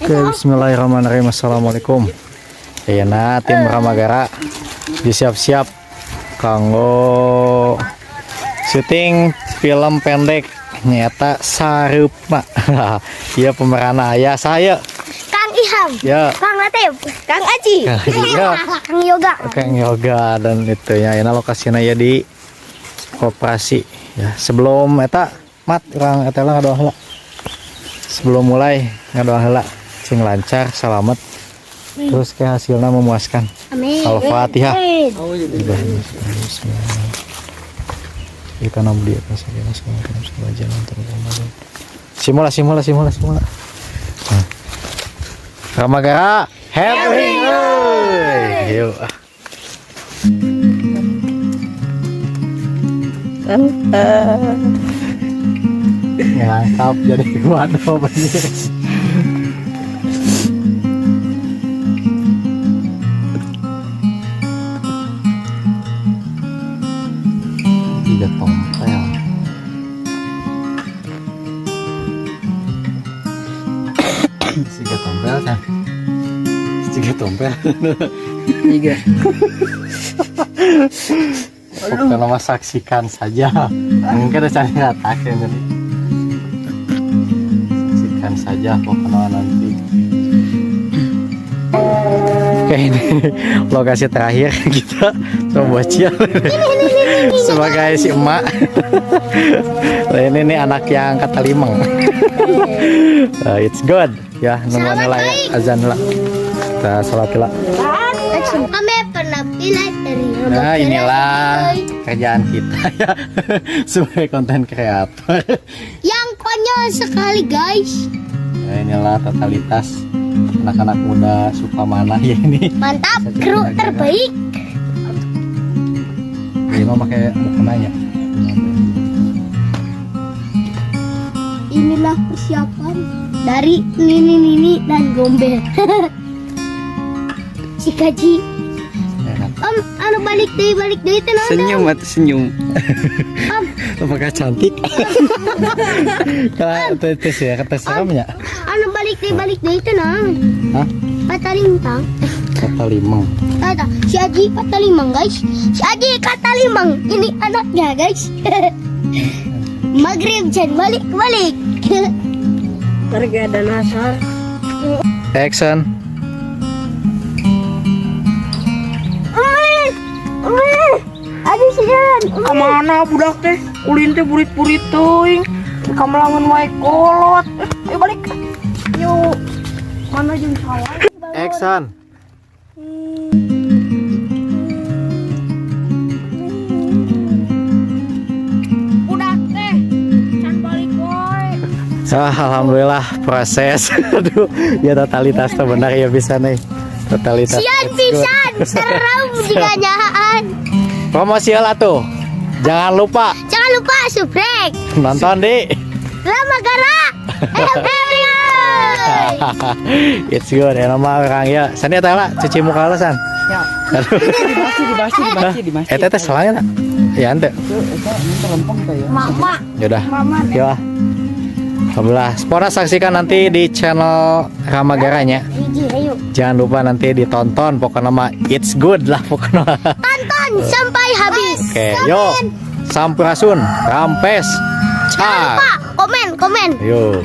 Oke, bismillahirrahmanirrahim. Assalamualaikum. Ayeuna tim Ramagara disiap-siap kanggo syuting film pendek nyata Sareupna. Ieu pemeran aya saya. Kang Iham, Ya. Kang Latif, Kang Aji, Kang Aji, ya. Kang Yoga. Kang Yoga dan itu ya, ini lokasinya ya di koperasi ya. Sebelum eta mat urang eta lah ngadoa heula. Sebelum mulai ngadoa heula sing lancar, selamat. Terus ke hasilnya memuaskan. Amin. Al-Fatihah. Amin. Kita nabli atas Simula simula simula simula. Nah. Ramagara happy. Yuk. Ngelangkap jadi kuat apa sih? Tiga tompel. Tiga tompel kan? Tiga tompel. Tiga. Pokoknya mah saksikan saja. Mungkin ada cari atas ya tadi. Saksikan saja pokoknya nanti. Oke, ini lokasi terakhir kita sama bocil sebagai si emak. Nah, ini nih anak yang kata limeng. It's good ya, nemu lah ya, azan lah. Kita sholat lah. Kami penampilan dari Nah, inilah kerjaan kita ya sebagai konten kreator. Yang konyol sekali, guys. Nah, inilah totalitas anak-anak muda Sukamana ya ini. Mantap, kru terbaik. Ini mah pakai mukenanya. Inilah persiapan dari Nini Nini dan Gombel. Si Kaji. Om, anu balik deui teh naon? Senyum atau senyum. Om, Apakah cantik? Kalau tes ya, kata seremnya. Anu balik deui teh naon? Hah? Patalintang. Kata limeng. Kata si Aji kata limang, guys. Si Aji kata limang. Ini anaknya, guys. Maghrib jan balik-balik. Harga dan asar. Action. Aduh si Jan. Kemana budak teh? Ulin teh burit-burit teuing. Kamelangan wae kolot. Ayo balik. Yuk. Mana jeung sawah? Action. Budak teh can balik wae. Ah, alhamdulillah proses. Aduh, ya totalitas tuh benar ya bisa nih. Totalitas. Sian pisan, serem jika nyahaan. Promosi lah tuh. Jangan lupa. Jangan lupa subrek. Nonton di Ramagara. It's good ya nama orang ya. San ya lah cuci muka lah San. Ya. Dibasi. Eh teh selangnya tak? Ya ente. Mama. Yaudah. Ya. Alhamdulillah. Spora saksikan nanti di channel Ramagaranya. Jangan lupa nanti ditonton, pokoknya mah it's good lah pokoknya. Tonton sampai habis. Oke, yo. Sampurasun, rampes. Jangan lupa komen, komen. Yo.